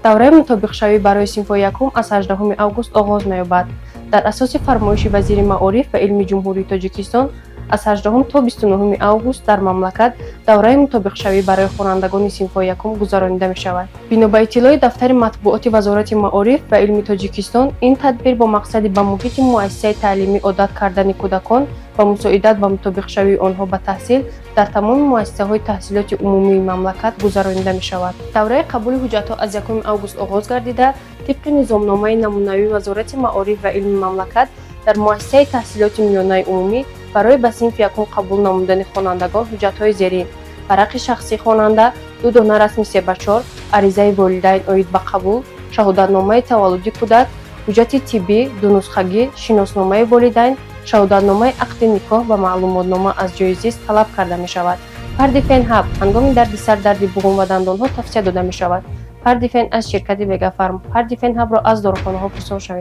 Давраи мутобиқшавӣ барои синфҳои якум аз 18 август оғоз меёбад. Дар асоси фармоиши вазири маориф ва илми Ҷумҳурии Тоҷикистон, аз 18 то 29 август дар мамлакат давраи мутобиқшавӣ барои хонандагони синфҳои якум гузаронида мешавад. Бино ба иттилои дафтари матбуоти Вазорати маориф ва илми Тоҷикистон, ин тадбир бо мақсади ба муҳити муассисаи таълимӣ одат кардани кӯдакон ва мусоидат ба мутобиқшавии онҳо ба таҳсил дар тамоми муассисаҳои таҳсилоти умумии мамлакат гузаронида мешавад. Давраи қабули ҳуҷҷатҳо аз 1 август оғоз гардида, тибқи низомномаи намунавии Вазорати маориф ва илми мамлакат, дар муассисаи таҳсилоти миёнаи умумӣ барои ба синфи якум қабул намудани хонандагон ҳуҷҷатҳои зерин: варақи шахсии хонанда, ду дона расми 3 ба 4, аризаи волидайн оид ба қабул, шаҳодатномаи таваллуди кӯдак, ҳуҷҷати тиббӣ дунусхагӣ, шиносномаи волидайн, шаҳодатномаи ақди никоҳ ва маълумотнома аз ҷойи зист талаб карда мешавад. Пардифен Ҳаб ҳангоми дарди сар, дарди буғум ва дандонҳо тавсия дода мешавад. Пардифен аз ширкати Вегафарм. Пардифен Ҳабро аз дорухонаҳо пурсон шавед.